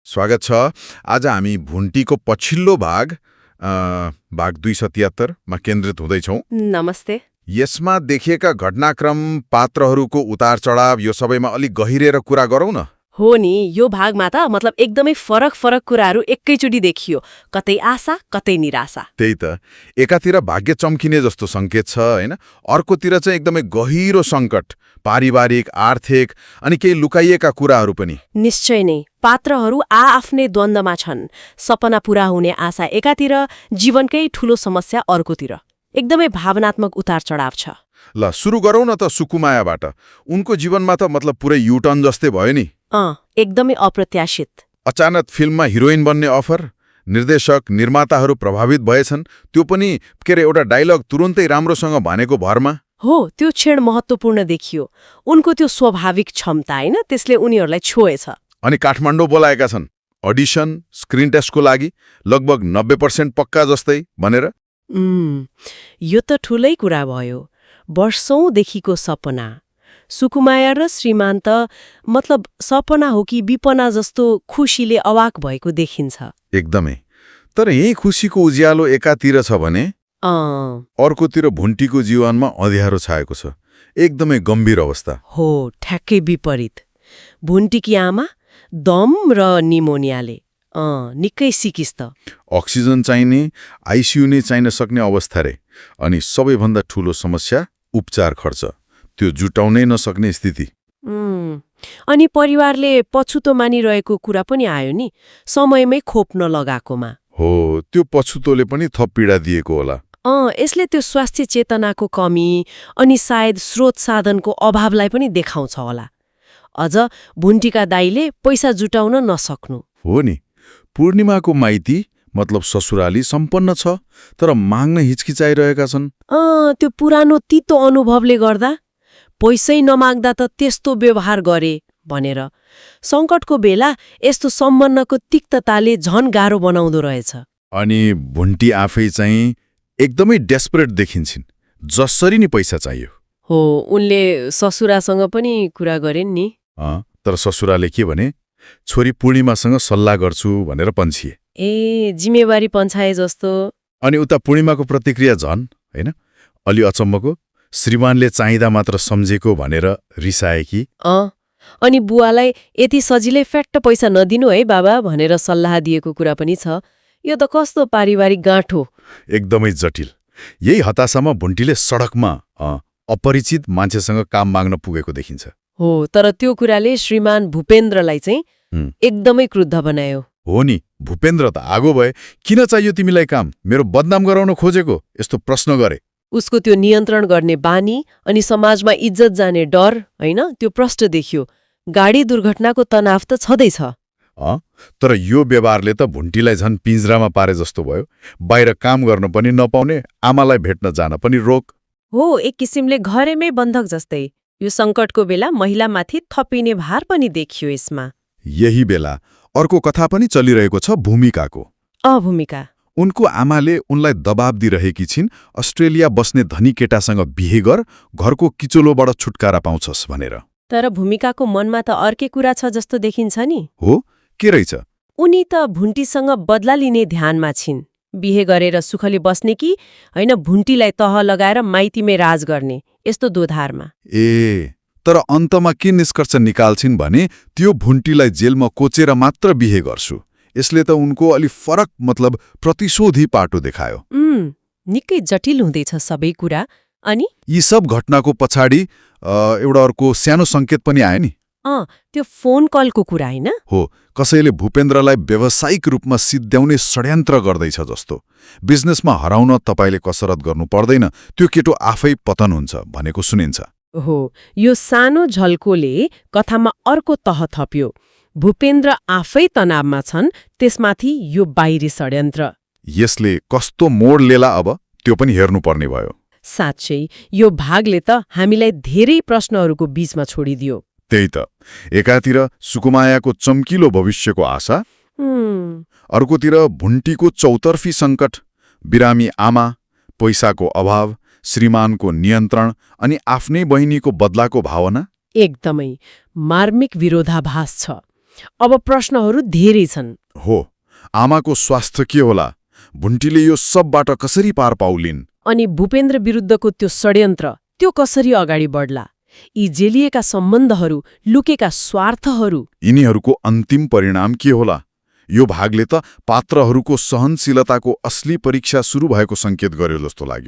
स्वागत छ। आज हामी भुन्टीको पछिल्लो भाग 273 मा केन्द्रित हुँदैछौँ। नमस्ते। यसमा देखिएका घटनाक्रम, पात्रहरूको उतार चढाव, यो सबैमा अलिक गहिरेर कुरा गरौँ न। हो नि, यो भागमा त एकदमै फरक कुराहरू एकैचोटि देखियो। कतै आशा, कतै निराशा। त्यही त, एकातिर भाग्य चम्किने जस्तो सङ्केत छ हैन, अर्कोतिर चाहिँ एकदमै गहिरो सङ्कट, पारिवारिक, आर्थिक अनि केही लुकाइएका कुराहरू पनि। निश्चय नै, पात्रहरू आआफ्नै द्वन्द्वमा छन्। सपना पूरा हुने आशा एकातिर, जीवनकै ठूलो समस्या अर्कोतिर। एकदमै भावनात्मक उतार चढाव छ। ल सुरु गरौँ न त सुकुमायाबाट। उनको जीवनमा त पुरै युटर्न जस्तै भयो नि। एकदमै अप्रत्याशित। अचानक फिल्ममा हिरोइन बन्ने अफर, निर्देशक, निर्माताहरू प्रभावित भएछन्, त्यो पनि एउटा डायलग तुरुन्तै राम्रोसँग भनेको भरमा। हो, त्यो क्षण महत्त्वपूर्ण देखियो। उनको त्यो स्वाभाविक क्षमता हैन, त्यसले उनीहरूलाई छोएछ। अनि काठमाडौँ बोलाएका छन् अडिसन, स्क्रिन टेस्टको लागि, लगभग 90% पक्का जस्तै भनेर। यो त ठूलै कुरा भयो। वर्षौंदेखिको सपना। सुकुमाया र श्रीमान त सपना हो कि विपना जस्तो खुसीले अवाक भएको देखिन्छ। एकदमै। तर यही खुसीको उज्यालो एकातिर छ भने अर्कोतिर भुन्टीको जीवनमा अँध्यारो छाएको छ। एकदमै गम्भीर अवस्था हो। ठ्याक्कै विपरीत। भुन्टीकी आमा दम र निमोनियाले निकै सिकिस् त। अक्सिजन चाहिने, आइसियु नै चाहिन सक्ने अवस्था रे। अनि सबैभन्दा ठूलो समस्या उपचार खर्च, त्यो जुटाउनै नसक्ने स्थिति। अनि परिवारले पछुतो मानिरहेको कुरा पनि आयो नि, समयमै खोप नलगाएकोमा। हो, त्यो पछुतोले पनि थप पीडा दिएको होला। यसले त्यो स्वास्थ्य चेतनाको कमी अनि सायद स्रोत साधनको अभावलाई पनि देखाउँछ होला। अझ भुन्टीका दाइले पैसा जुटाउन नसक्नु। हो नि, पूर्णिमाको माइती ससुराली सम्पन्न छ, तर माग्न हिचकिचाइरहेका छन्। त्यो पुरानो तितो अनुभवले गर्दा पैसै नमाग्दा त त्यस्तो व्यवहार गरे भनेर। सङ्कटको बेला यस्तो सम्बन्धको तिक्तताले झन गाह्रो बनाउँदो रहेछ। अनि भुन्टी आफै चाहिँ एकदमै डेस्परेट देखिन्छन्, जसरी नि पैसा चाहियो। हो, उनले ससुरासँग पनि कुरा गरिन् नि। तर ससुराले के भने, छोरी पूर्णिमासँग सल्लाह गर्छु भनेर पन्छिए। जिम्मेवारी पन्छाए जस्तो। अनि उता पूर्णिमाको प्रतिक्रिया झन् हैन, अलि अचम्मको, श्रीमानले चाहिँदा मात्र सम्झेको भनेर रिसाए कि। अनि बुवालाई यति सजिलै फ्याट्ट पैसा नदिनु है बाबा भनेर सल्लाह दिएको कुरा पनि छ। यो त कस्तो पारिवारिक गाँठो। एकदमै जटिल। यही हताशामा भुन्टीले सडकमा अपरिचित मान्छेसँग काम माग्न पुगेको देखिन्छ। हो, तर त्यो कुराले श्रीमान भूपेन्द्रलाई चाहिँ एकदमै क्रुद्ध बनायो। हो नि, भूपेन्द्र त आगो भए, किन चाहियो तिमीलाई काम, मेरो बदनाम गराउन खोजेको, यस्तो प्रश्न गरे। उसको त्यो नियन्त्रण गर्ने बानी अनि समाजमा इज्जत जाने डर हैन, त्यो प्रष्ट देखियो। गाडी दुर्घटनाको तनाव त छँदैछ। तर यो व्यवहारले त भुन्टीलाई झन् पिंजरामा पारे जस्तो भयो। बाहिर काम गर्न पनि नपाउने, आमालाई भेट्न जान पनि रोक। हो, एक किसिमले घरैमै बन्धक जस्तै। यो सङ्कटको बेला महिलामाथि थपिने भार पनि देखियो यसमा। यही बेला अर्को कथा पनि चलिरहेको छ, भूमिकाको। भूमिका। उनको आमाले उनलाई दबाब दिइरहेकी छिन्, अस्ट्रेलिया बस्ने धनी केटासँग बिहे गर, घरको किचोलोबाट छुटकारा पाउँछस् भनेर। तर भूमिकाको मनमा त अर्कै कुरा छ जस्तो देखिन्छ नि। हो, के रहेछ? उनी त भुन्टीसँग बदला लिने ध्यानमा छिन्। बिहे गरेर सुखले बस्ने कि हैन, भुन्टीलाई तह लगाएर माइतीमै राज गर्ने, यस्तो दोधारमा। तर अन्तमा के निष्कर्ष निकाल्छिन् भने, त्यो भुन्टीलाई जेलमा कोचेर मात्र बिहे गर्छु। यसले त उनको अलि फरक प्रतिशोधी पाटो देखायो। निकै जटिल हुँदैछ सबै कुरा। अनि यी सब घटनाको पछाडि एउटा अर्को सानो सङ्केत पनि आयो नि। त्यो फोन कलको कुरा हैन? हो, कसैले भूपेन्द्रलाई व्यावसायिक रूपमा सिद्ध्याउने षड्यन्त्र गर्दैछ जस्तो। बिजनेसमा हराउन तपाईले कसरत गर्नु पर्दैन, त्यो केटो आफै पतन हुन्छ भनेको सुनिन्छ। हो, यो सानो झल्कोले कथामा अर्को तह थप्यो। भूपेन्द्र आफै तनावमा छन्, त्यसमाथि यो बाहिरी षड्यन्त्र। यसले कस्तो मोड लेला अब, त्यो पनि हेर्नुपर्ने भयो। साँच्चै यो भागले त हामीलाई धेरै प्रश्नहरूको बीचमा छोडिदियो। त्यही त, एकातिर सुकुमायाको चम्किलो भविष्यको आशा, अर्कोतिर भुन्टीको चौतर्फी सङ्कट, बिरामी आमा, पैसाको अभाव, श्रीमानको नियन्त्रण अनि आफ्नै बहिनीको बदलाको भावना। एकदमै मार्मिक विरोधाभास छ। अब प्रश्नहरू धेरै छन्। हो, आमाको स्वास्थ्य के होला? भुन्टीले यो सबबाट कसरी पार पाउलिन्? अनि भूपेन्द्र विरुद्धको त्यो षड्यन्त्र, त्यो कसरी अगाडि बढ्ला? यी जेलिएका सम्बन्धहरू, लुकेका स्वार्थहरू, यिनीहरूको अन्तिम परिणाम के होला? यो भागले त पात्रहरूको सहनशीलताको असली परीक्षा सुरु भएको सङ्केत गर्यो जस्तो लाग्यो।